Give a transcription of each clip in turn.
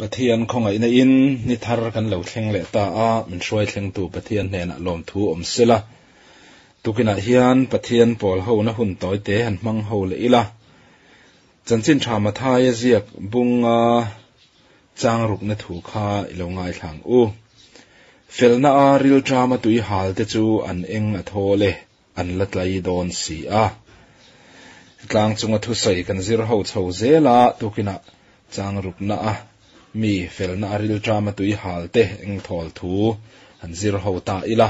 Pathian khawngaihna in ni thar kan lo thleng leh ta a, min hruai thlengtu Pathian hnenah lawmthu awm sela. Tukinah hian Pathian pawl hona hun tawi te han hmang ho leh ila. Chanchin tha Mathaia ziak bunga chang rukna thu kha i lo ngaithla ang u. Felna a rilṭama tui hal te chu an eng a thawl e. an la tlai dawn si a. Tlang chunga thusawi kan zir ho chho zel a, tukinah chang rukna a mi felna a rilṭama tui hal te eng thawl thu han zir ho ta ila.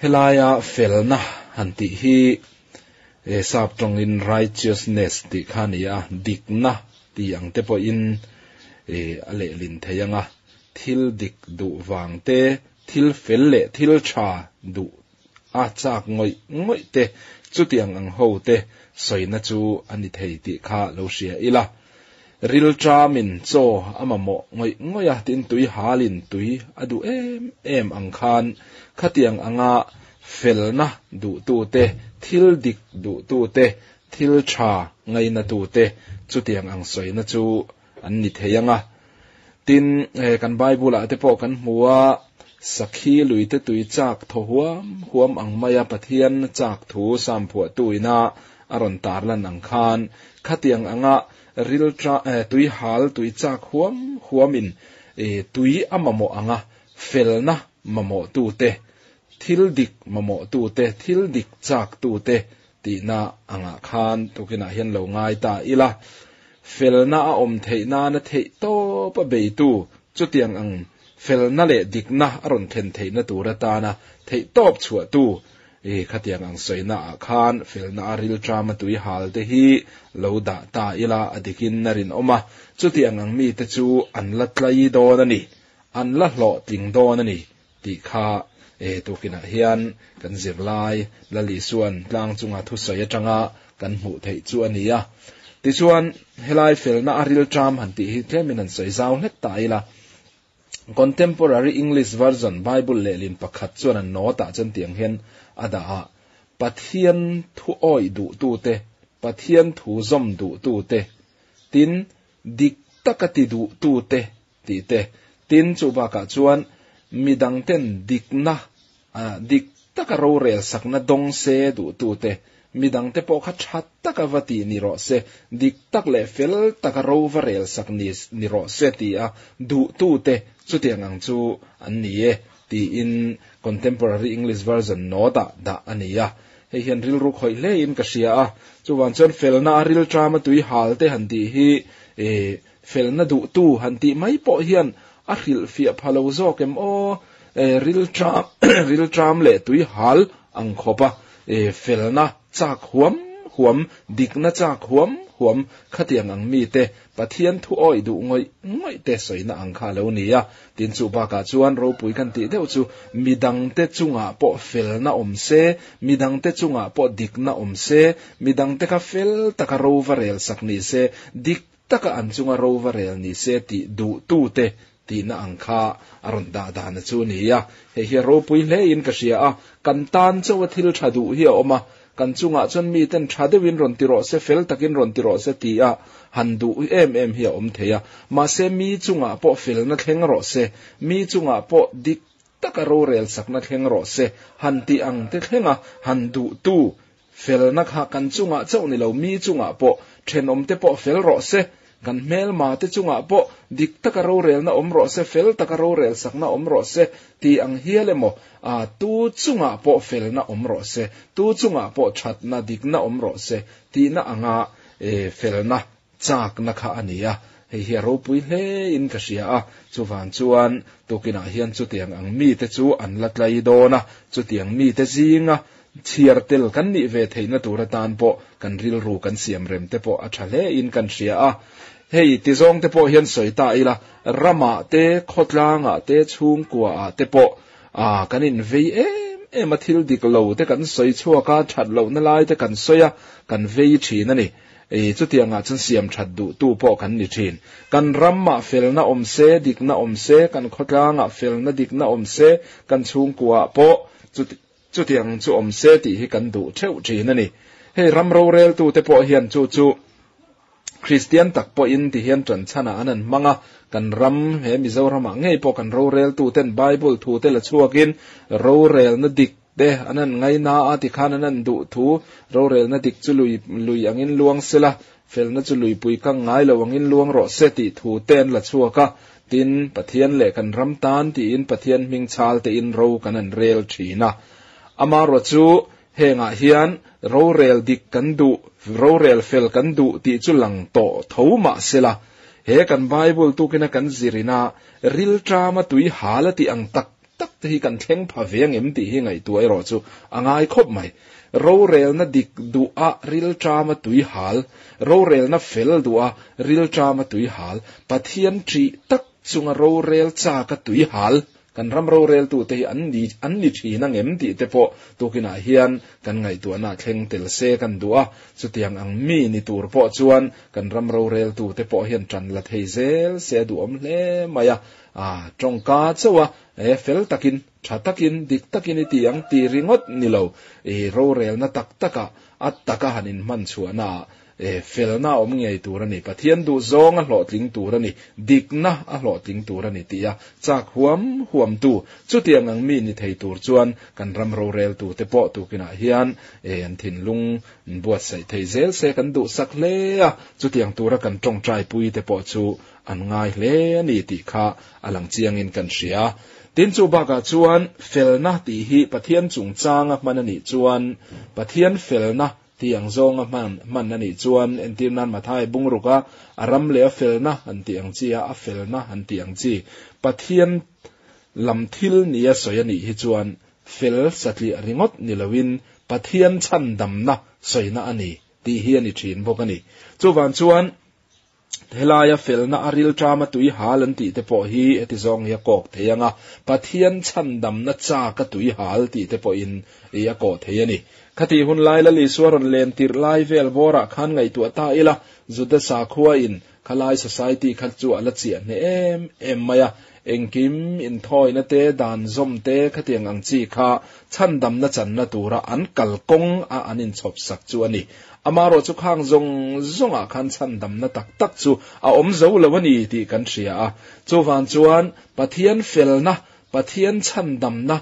Helaia felna han tih hi sap tawngin righteousness tih kha a ni a, dikna tih ang te pawhin a lehlin thei ang a, thil dik duh vang te, thil fel leh thil tha duh a chak ngawih ngawih te, chutiang ang ho te sawina chu a ni thei tih kha lo hria ila. Rilṭamin chaw a mamawh ngawih ngawih a, tin tui halin tui a duh em em ang khan khatiang anga felna duhtu te, thil dik duhtu te, thil ṭha ngainatu te chutiang ang sawina chu an ni thei ang a. Tin, kan Bible-ah te pawh kan hmu a, sakhi luite tui chak thaw huam huam ang maia Pathian chak thu Sam phuahtu ina a rawn tarlan ang khan, khatiang anga rilṭa tui hal tui chak huam huamin tui a mamawh ang a, felna mamawhtute, thil dik mamawhtute, thil dik chaktute tihna angah khan tukinah hian lo ngai ta ila, felna a awm theih nana theih tawp a beitu chutiang ang felna leh dikna a rawn thlen theihna tur atana theih tawp chhuahtu i khatiang ang sawina ah khan felna a rilṭama tui hal te hi lo dah ta ila a dikin a rinawm a, chutiang ang mite chu an la tlai dawn a ni, an la hlawhtling dawn a ni. Tih kha e tukinah hian kan zirlai Lal Isua'n tlang chunga thusawi atanga kan hmuh theih chu a ni a. Tichuan, helai felna a rilṭam han tih hi tlemin han sawi zau hlek ta ila. Contemporary English Version Bible lehlin pakhat chuan an note ah chuan tiang hian a dah a, Pathian thu awih duhtute, Pathian thu zawm duhtute, tin, dik taka ti duhtute tih te. Tin, chu bakah chuan midangten dikna, dik taka rorel sakna dawng se duhtute, midangte pawh kha tha taka va tih ni rawh se, dik tak leh fel taka ro va rel sak ni ni rawh se tia duhtute chutiang ang chu an ni e, tiin Contemporary English Version note-ah dah a ni a. Hei hian rilru khawih hlein ka hria a, chuvang chuan felna a rilṭama tui hal te han tih hi Felna duhtu han tih mai pawh hian a hrilhfiah pha lo zawk em aw? Rilṭam rilṭam leh tui hal ang khawpa felna chak huam huam, dikna chak huam huam khatiang ang mite Pathian thu awih duh ngawih ngawih te sawina ang kha a lo ni a. Tin chu bakah chuan ropui kan tih deuh chu midangte chungah pawh felna awm se, midangte chungah pawh dikna awm se, midangte kha fel taka ro va rel sak ni se, dik taka an chunga ro va rel ni se tih duhtute tihna ang kha a rawn dah dana chu a ni a. Hei hi a ropui hlein ka hria a, kan tan chauha thil tha duh hi a awm a, kan chungah chuan miten tha deuhin rawn ti rawh se, fel takin rawn ti rawh se tia han duh em em hi a awm thei a. Mahse mi chungah pawh felna thleng rawh se, mi chungah pawh dik taka rorel sakna thleng rawh se han tih ang te thlenga han duhtu Felna kha kan chungah chauh ni lo, mi chungah pawh, thenawmte pawh fel rawh se, kan hmelmate chungah pawh dik taka rorelna awm rawh se, fel taka rorel sakna awm rawh se tih ang hial emaw, a tu chungah pawh felna awm rawh se, tu chungah pawh thatna, dikna awm rawh se tihna anga felna chakna kha a ni a, hei hi a ropui hlein ka hria a, chuvang chuan tukinah hian chutiang ang mite chu an la tlai dawn a, chutiang mite zinga chhiar tel kan nih ve theihna tur atan pawh kan rilru kan siam rem te pawh a tha hlein kan hria a. Hei tizawng te pawh hian sawi ta ila, ramah te, khawtlangah te, chhungkuaah te pawh a kan invei em em a, thil dik lo te kan sawi chhuak a, that lohna lai te kan sawi a, kan vei thin a ni. Ei, chutiangah chuan siam that duhtu pawh kan ni thin. Kan ramah felna awm se, dikna awm se, kan khawtlangah felna dikna awm se, kan chhungkuaah pawh chutiang chu awm se tih hi kan duh theuh thin a ni. Hei ram roreltute pawh hian chu chu Kristian tak pawhin ti hian ṭan chhanah an han hmang a, kan ram he Mizoramah ngei pawh kan roreltuten Bible thute la chhuakin rorelna dik te an han ngaina a tikhan an han duh thu rorelna dik chu lui lui angin luang sela, felna chu luipui kang ngai lo angin luang rawh se tih thu te an la chhuak a, tin, Pathian leh kan ram tan tiin Pathian hming chhal tein ro kan han rel thin a. Amaherawh chu hengah hian rorel dik kan duh, rorel fel kan duh tih chu lang tawh tho mah sela, he kan Bible tukina kan zirina rilṭama tui hal a tih ang tak tak te hi kan thleng pha ve angem tih hi ngaihtuah erawh chu a ngai khawp mai. Rorelna dik duh a rilṭama tui hal, rorelna fel duh a rilṭama tui hal, Pathian ṭih tak chunga rorel chak a tui hal, kan ram roreltute hi an ni an ni ṭhin angem tih te pawh tukinah hian kan ngaihtuahna a thleng tel se kan duh a, chutiang ang mi ni tur pawh chuan kan ram roreltute pawh hian ṭan la thei zel se a duhawm hle mai a. A, tawngka chauh a, e, fel takin, tha takin, dik takin i ti ang ti ringawt ni lo, i rorelna tak takah, a taka han inhman chhuahnaah, e, felna a awm ngei tur a ni, Pathian duhzawng a hlawhtling tur a ni, dikna a hlawhtling tur a ni tih a chak huam huamtu, chutiang ang mi ni thei tur chuan kan ram roreltute pawh tukinah hian, e, an thinlung buatsaih thei zel se kan duhsak hle a, chutiang tura kan tawngtaipui te pawh chu an ngai hle a ni tih kha a lang chiangin kan hria. Tin, chu bakah chuan felna tih hi Pathian chungchanga hman a nih chuan Pathian felna tih ang zawnga hman hman a nih chuan entir nan Mathai bungruka a ram leh a felna han tih ang chi a, a felna han tih ang chi Pathian lam thil nia sawi a nih hi chuan fel satliah ringawt ni loin Pathian chhandamna sawina a ni tih hi a ni thin bawk a ni. Chuvang chuan Helaia felna a rilṭama tui hal an tih te pawh hi heti zawng hi a kawk thei ang a, Pathian chhandamna chak a tui hal tih te pawhin i a kawh thei a ni. Khatih hun lai Lal Isua rawn len tirh lai vel bawrah khan ngaihtuah ta ila, Juda sakhua in khalai society kha chu a la chiah hneh em em mai a, engkim inthawina te, dan zawm te khatiang ang chi kha chhandamna channa tura an kalkawng a an inchhawp sak chu a ni. Amaherawh chu khang zawng zawngah khan chhandamna tak tak chu a awm zo lo a ni tih kan hria a. Chuvang chuan Pathian felna, Pathian chhandamna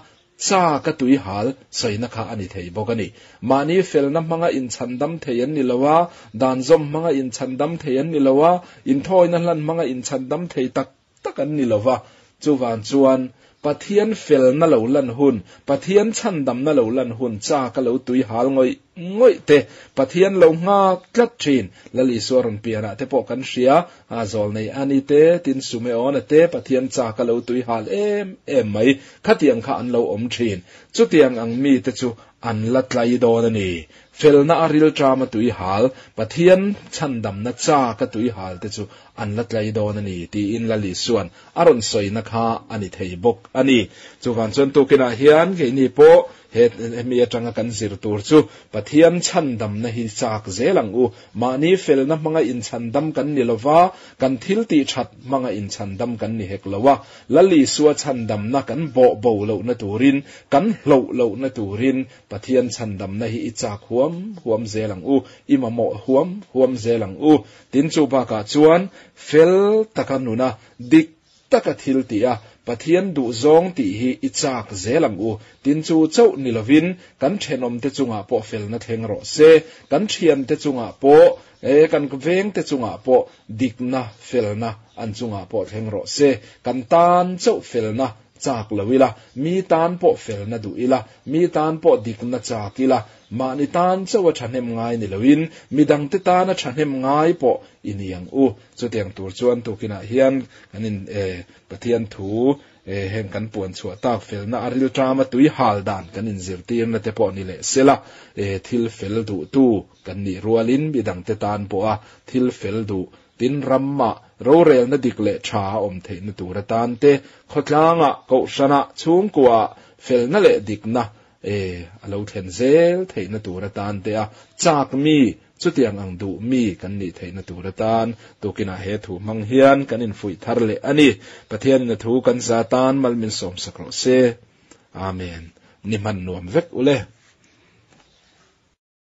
cha ka tui hal sawina kha a ni thei bawk a ni. Mahni felna hmanga inchhandam thei an ni lo a, dan zawm hmanga inchhandam thei an ni lo a, inthawina hlan hmanga inchhandam thei tak tak an ni lo va, chuvang chuan Pathian felna lo lan hun, Pathian chhandamna lo lan hun chak a lo tui hal ngawih ngawih te, Pathian lo nghak tlat thin. Lal Isua rawn pianah te pawh kan hria, a zawl nei a ni te, tin Sumeona te Pathian chak a lo tui hal em em mai, khatiang kha an lo awm thin. Chutiang ang mite chu an la tlai dawn a ni. Felna a rilṭam a tui hal, Pathian chhandamna chak a tui hal te chu an la tlai dawn a ni, tiin Lal Isua'n a rawn sawina kha a ni thei bawk a ni. Chuvang chuan tukinah hian keini pawh he hemi atanga kan zir tur chu Pathian chhandamna hi chak zel ang u. Mahni felna hmanga inchhandam kan ni lova, kan thil tih that hmanga inchhandam kan ni hek lo a. Lal Isua chhandamna kan bawh bo lohna turin, kan hloh lohna turin Pathian chhandamna hi i chak huam huam zel ang u, i mamawh huam huam zel ang u. Tin chu bakah chuan fel taka nuna, dik taka thil tih a, Pathian duhzawng tih hi i chak zel ang u. Tin chu chauh ni lovin kan thenawmte chungah pawh felna thleng rawh se, kan thiante chungah pawh, e kan vengte chungah pawh dikna, felna an chungah pawh thleng rawh se. Kan tan chauh felna chak lo ila, mi tan pawh felna duh ila, mi tan pawh dikna chak ila, mahni tan chauh a thahnem ngai ni loin midangte tana thahnem ngai pawh i ni ang u. Chutiang tur chuan tukinah hian kan in e Pathian thu e heng kan puan chhuah tak felna a rilṭama tui hal dan kan inzirtirna te pawh ni leh sela, e thil fel duhtu kan nih rualin midangte tan pawha thil fel duh Tin, ramah rorelna dik leh tha a awm theihna tur atan te, khawtlangah, kohhranah, chhungkuaah felna leh dikna e a lo thlen zel theihna tur atan te a chak mi, chutiang ang duh mi kan nih theihna tur atan tukinah he thu hmang hian kan infuih thar leh a ni. Pathianin a thu kan za tan mal min sawmsak rawh se. Amen. Ni hman nuam vek ule.